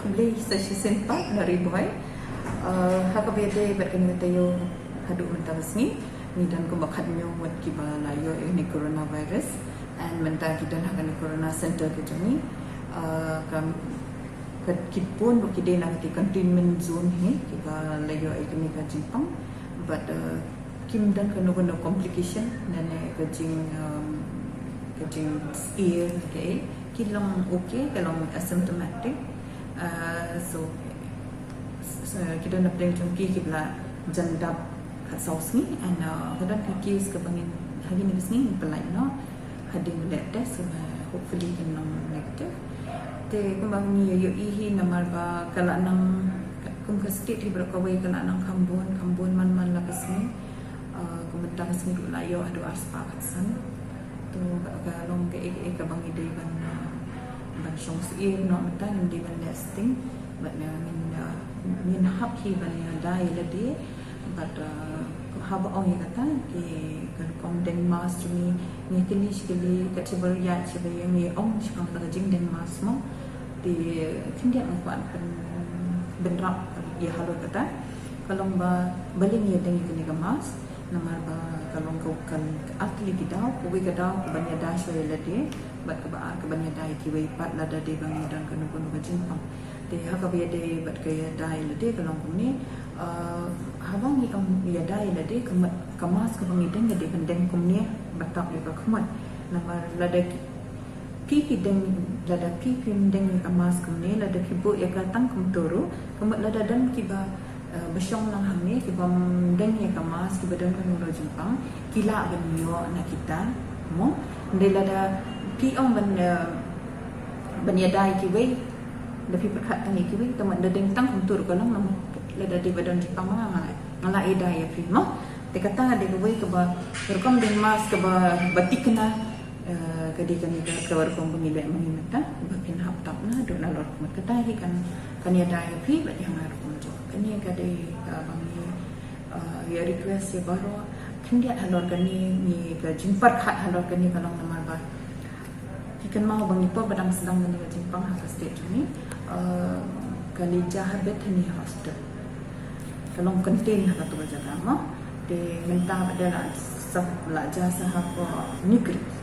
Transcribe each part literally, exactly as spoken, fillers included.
Khublei sa shisien pat na Ri Bhoi. Uh, ha kaba ïadei bad kane ka taïew haduh mynta ka sngi ngi don kumba khathynñiew ngut kiba la ïoh ïa kane coronavirus. And mynta ki don ha kane corona center ka jong ngi. Uh, ka, ka ki bun ruh ki dei na kata containment zone hi kiba la ïoh ïa kane ka jingpang. But uh, kim don kano kano complication ne ne ka jing um, ka jing syiar ne kaei, ki long okay, ka long asymptomatic. Uh, so, so ki don na pdeng jong ki kiba la jan dap khatsaw sngi and uh, ka don ka case kaba ngin ha kine ki sngi ngin pynlait noh hadien lab test, uh, hopefully kan long negative. Te kumba ngi ïohi hi namar ba ka la nang kum ka state hi baroh kawei ka la nang kham bun kham bun man man la ka sngi. Uh, ka mynta ka sngi ruh la ïoh haduh arspah khatsan. To ka, ka long kaei kaei kaba ngi dei ban uh, ban shong syiar noh mynta, ngim dei ban leh sting. Bad ngin uh, ngin hap hi ban ïada ïa lade. Bad uh, haba ong ïa kata ki ka rukom deng mask jong ngi, ngi kylli shi kylli, kat shaba ïaid shaba ïeng ngi ong shaphang kata ka jingdeng mask mo. Te khyndiat nga kwah ban bynrap ïa halor kata. Ka long ba balei ngi ïadeng ïa kane ka mask, namar ba ka long ka, ka ar tylli ki daw, kawei ka daw ka ban ïada shuwa ïa lade bad kaba ar ka ban ïada ïa kiwei pat lada dei ba ngi don kano kano ka jingpang. Te ha kaba ïadei bad ka ïada ïa lade ka long kumne, uh, haba ngi ong ïada ïa lade ka mat ka mask kaba ngi deng ka dei ban deng kumne ba tap ïa ka khmut. Namar lada ki phi phi deng, lada phi phim deng ïa ka mask kumne, lada phi buh ïa ka tang kumta ruh, ka mut lada don kiba uh, ba shong lang hangne kibym deng ïa ka mask, kiba don kano kano jingpang, ki lah ban ïoh na kita mo. Hynrei lada phi ong ban uh, ban ïada ïa kiwei, da phi pyrkhat tang ïa kiwei, te mut da deng tang kumta ruh ka long, namar lada dei ba don jingpang ma nga, nga lah ïada ïa phi mo. Te kata ka dei kawei kaba rukom deng mask kaba ba thikna. Uh, ka dei kane ka, ka rukom ba ngi leh ma ngi mynta ba phin hap tap naduh nalor ka mut. Kata hi kan, kan ïada ïa phi bad ïa nga rukom jong. Kane ka dei kaba ngi uh, ïa request ïa baroh. Khyndiat halor kane, ngi ka jingpyrkhat halor kane ka long namar ba ki kynmaw ba ngi por ba dang sdang kane ka jingpang ha ka state jong ngi, uh, ka la jia ha Bethany Hospital. Ka long contain ha katu ka jaka mo. Te mynta ba dei la sah, la jia sah ha ko New Creek.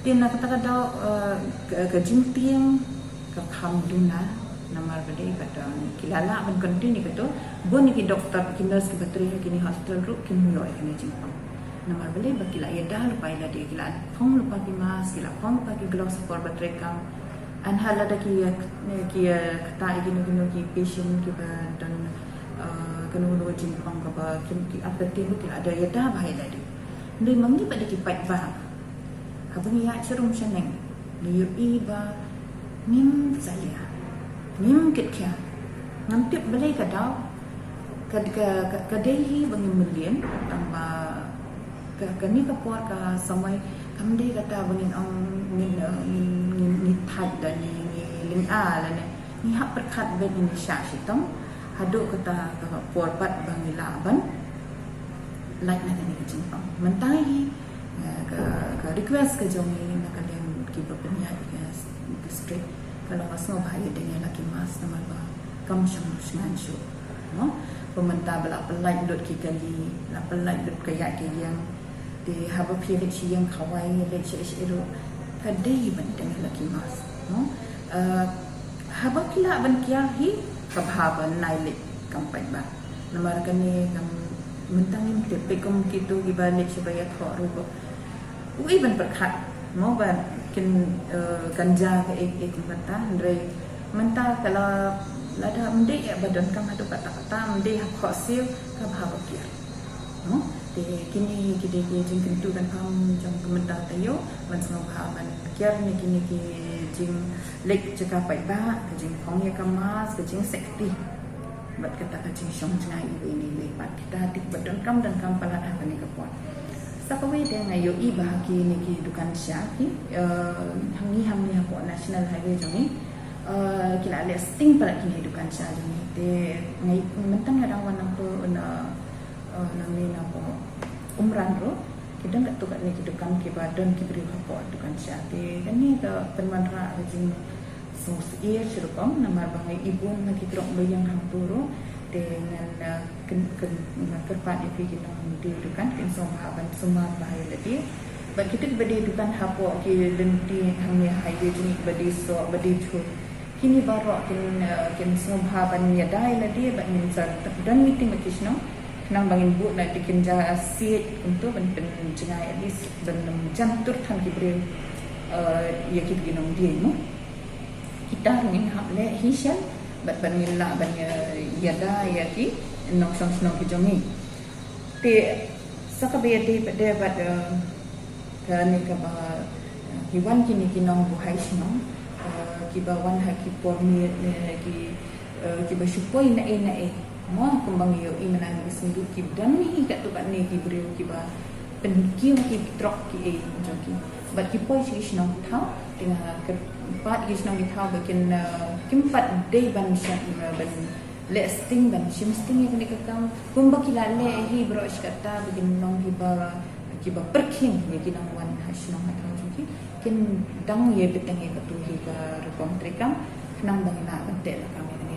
Te na kata ka daw, uh, ka, ka jingtieng ka kham duna namar ba dei ba don ki la lah ban contain ïa katu. Bun ïa ki doktor ki nurse kiba trei ha kine hospital ruh kim ïoh ïa kane jingpang. Namar balei? Ba ki la ïada lypa ïa lade, ki la phong lypa ki mask, ki la phong lypa ki gloves ha por ba trei kam. Yn ha lada ki ïa, ki ïa ktah ïa kino kino ki patient kiba don, uh, kano kano ka jingpang kaba kim, ki ap ka tieng ruh ki la da ïada bha ïa lade. Hynrei ma ngi ba dei ki paidbah, haba ngi ïaid sharum shaneng ngi ïohi ba ngim salia, ngim kitkhia. Ngam tip balei ka daw, ka, ka, ka, ka dei hi ba ngim mlien, tang ba ka, kane ka por ka samoi kam dei kata ba ngin ong ngin, uh, ngin, ngin, ngin thait da ngi, ngi lynga lane ngi hap pyrkhat bad ngi shah shitom haduh kata ka por pat ba ngi lah ban lait na kane ka jingpang. Mynta hi, uh, ka, ka request ka jong ngi na ka liang kiba pynïaid ïa ka district ka long ba sngewbha ïa deng ïa la ki mask namar ba kam shym shngaiñ shuh. Mo, ba mynta ba la pynlait lut ki kali, la pynlait lut ka ïaid ka ïeng. Te haba phi leit sha ïing khawai, leit sha ïing ruh, ka dei ban deng ïa la ki mask. Mo, uh, haba phi lah ban kiar hi, ka bha ba nai leit kam paidbah. Namar kane kam mynta ngim tip, peit kum kito kiba leit shaba ïathoh ruh ba uei ban pyrkhat mo ba kin, eh, kan jia kaei kaei kum kata. Hynrei mynta ka la, lada ym dei ïa ba donkam haduh katta katta, ym dei ha khohsiew, ka bha ba kiar. Mo, te kine ki dei ki jingkyntu kynpham jong ka mynta taïew, ban sngewbha ban kiar na kine ki jingleit jaka paidbah, ka jingphong ïa ka mask, ka jingsafety. Bad kata ka jingshong jngai iwei na iwei pat, kita ki ba donkam donkam palat ha kane ka por. Sa kawei de nga ïohi ba ha kine ki dukan sha ki, eh, hangne hangne hapoh National Highway jong ngi, eh, ki la leh sting palat kine ki dukan sha jong ngi. Te nga mynta nga dang wan nangto na, eh, nangne napoh Umran ruh, ki don katto katne ki dukan kiba don ki briew hapoh dukan sha. Te kane ka pynwanrah ka jing Sngewsih ïa shi rukom namar ba nga ibun na ki trok ba ïeng hangto ruh. Te ngan, eh, kyn, kyn, ngan kyrpad ïa phi ki nongdie dukan kin sngewbha ban sumar bha ïa lade. Bad kito kiba die dukan hapoh ki lynti hangne ha ïing jong ngi kiba die soh ba die jhur, kine baroh kin, eh, kin sngewbha ban ïada ïa lade bad ngin sa don meeting bad ki shnong. Khnang ba ngin bud na ki kynja siej kumto ban pynjngai at least ban ym jan tur than ki briew, eh, ïa kito ki nongdie mo. Kita ruh ngin hap leh hi shen bad ban ngin lah ban ïa, ïada ïa ki nongshong shnong ki jong ngi. Te sa kaba ïadei pat de bad, eh, kane kaba, eh, ki wan kine ki nongbuhai shnong, eh, kiba wan ha ki por miet ne ki, eh, kiba shu poi na ei na ei. Mo, kumba ngi ïohi mynta ngi sngew ki don hi katto katne ki briew kiba pynkiew ki trok ki ei jong ki. Bad ki poi sha ki shnong ki thaw, te nga kyrpad ki shnong ki thaw ba kin, eh, kim pat dei ban shah, eh, ban leh sting ban shim sting ïa kane ka kam. Kumba ki la leh hi baroh shi katta ba kin long kiba, kiba pyrkhing ïa ki nongwan ha shnong ha thaw jong ki. Kin dang ïa bteng ïa katu hi ka rukom treikam khnang ba ngin lah ban teh lakam ïa kane.